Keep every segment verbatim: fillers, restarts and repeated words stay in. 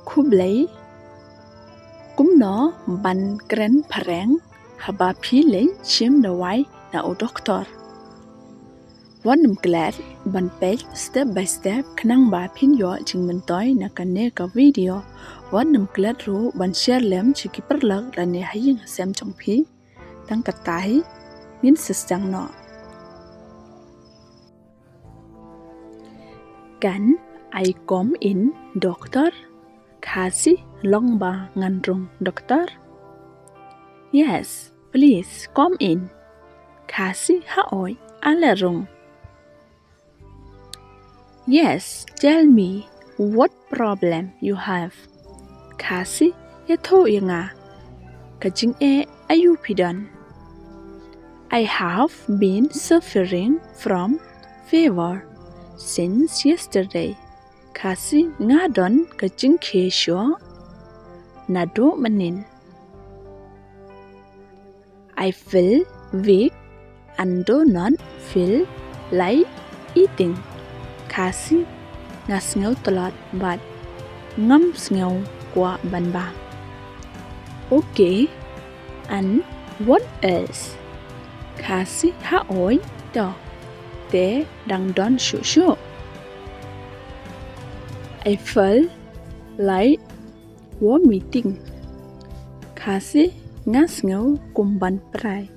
Khublei. Kumno ban kren phareng haba phi leit shim dawai na u doktor? Wat nym klet ban peit step by step khnang ba phin ïoh jingmyntoi na kane ka video. Wat nym klet ruh ban share lem sha ki paralok lane ha ïing ha sem jong phi. Tang katta hi ngin sa sdang noh. Can I come in, doctor? Khasi, long ba ngan rung doktor? Yes, please come in. Khasi, haoid, ale rung. Yes, tell me what problem you have. Khasi, ïathuh ïa nga ka jingeh aïu phi don. I have been suffering from fever since yesterday. Khasi, nga don ka jingkhie shuh naduh mynnin. I feel weak and do not feel like eating. Khasi, nga sngew tlot bad ngam sngew kwah ban bam. Okay, and what else? Khasi, haoid to? Te dang don shuh shuh. I feel like vomiting. Khasi, nga sngew kum ban prai.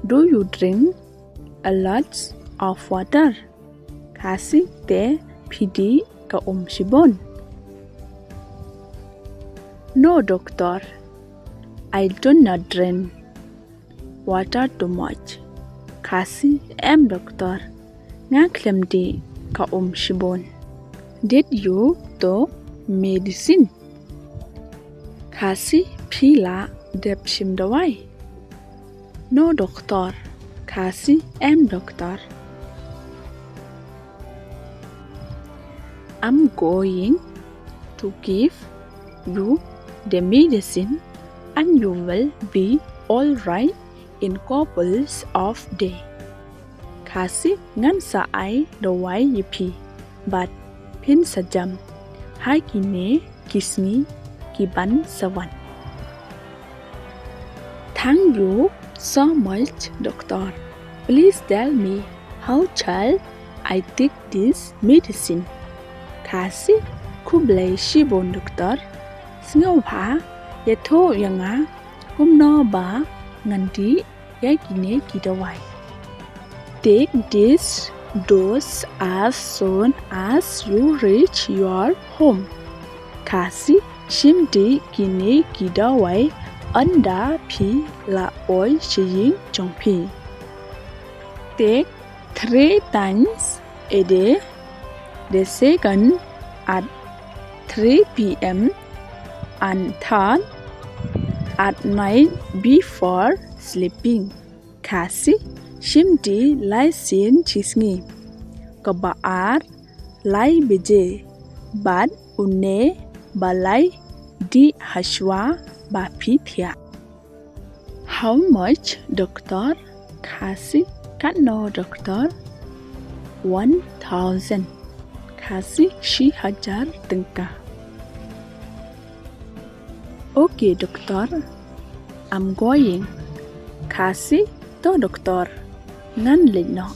Do you drink a lot of water? Khasi, te phi dih ka um shibun? No, doctor, I do not drink water too much. Khasi, em doktor, nga khlem dih ka um shibun. Did you took medicine? Khasi, phi la dep shim dawai? No doktor. Khasi, em doktor. I'm going to give you the medicine and you will be all right in couples of day. Khasi, ngan sa ai dawai ïa phi bad phin sa jem ha kine ki sngi ki ban sa wan. Thank you so much, doctor. Please tell me, how shall I take this medicine? Khasi, khublei shibun doktor. Sngewbha ïathuh ïa nga kumno ba ngan dih ïa kine ki dawai. Take this dose as soon as you reach your home. Khasi, shim dih kine ki dawai ynda phi la poi sha ïing jong phi. Take three times a day, the second at three p.m. and third at night before sleeping. Khasi, shim dih lai sien shi sngi. Kaba ar lai baje bad une ba lai dih hashwa ba phi thiah. How much, doctor? Khasi, katno doktor? One thousand. Khasi, shi hajar tyngka. Okay doktor, I'm going. Khasi, to doktor, ngan leit noh.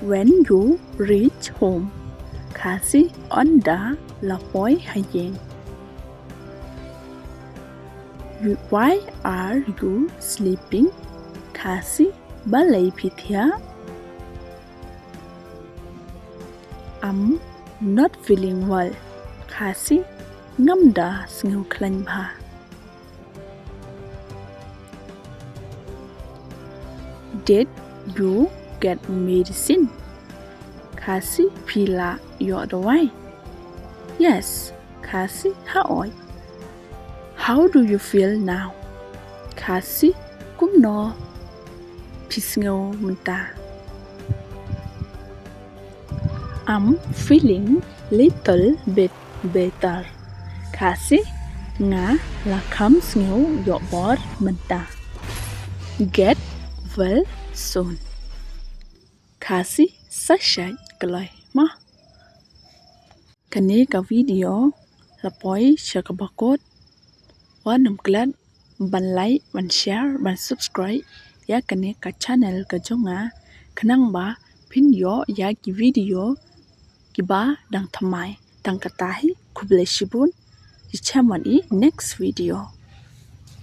When you reach home. Khasi, ynda la poi ha ïing. Why are you sleeping? Khasi, balei phi thiah? I'm not feeling well. Khasi, ngam da sngew khlaiñ bha. Did you get medicine? Khasi, phi la ïoh dawai? Yes. Khasi, haoid. How do you feel now? Khasi, kumno phi sngew mynta? I'm feeling little bit better. Khasi, nga la kham sngew ïoh bor mynta. Get well soon. Khasi, sa shait kloi mo. Kane ka video la poi sha kaba kut. Wat nym klet ban like, ban share, ban subscribe ïa kane ka channel ka jong nga, khnang ba phin ïoh ïa ki video kiba dang thymmai. Tang kata hi, khublei shibun. Ïa shem wan i next video.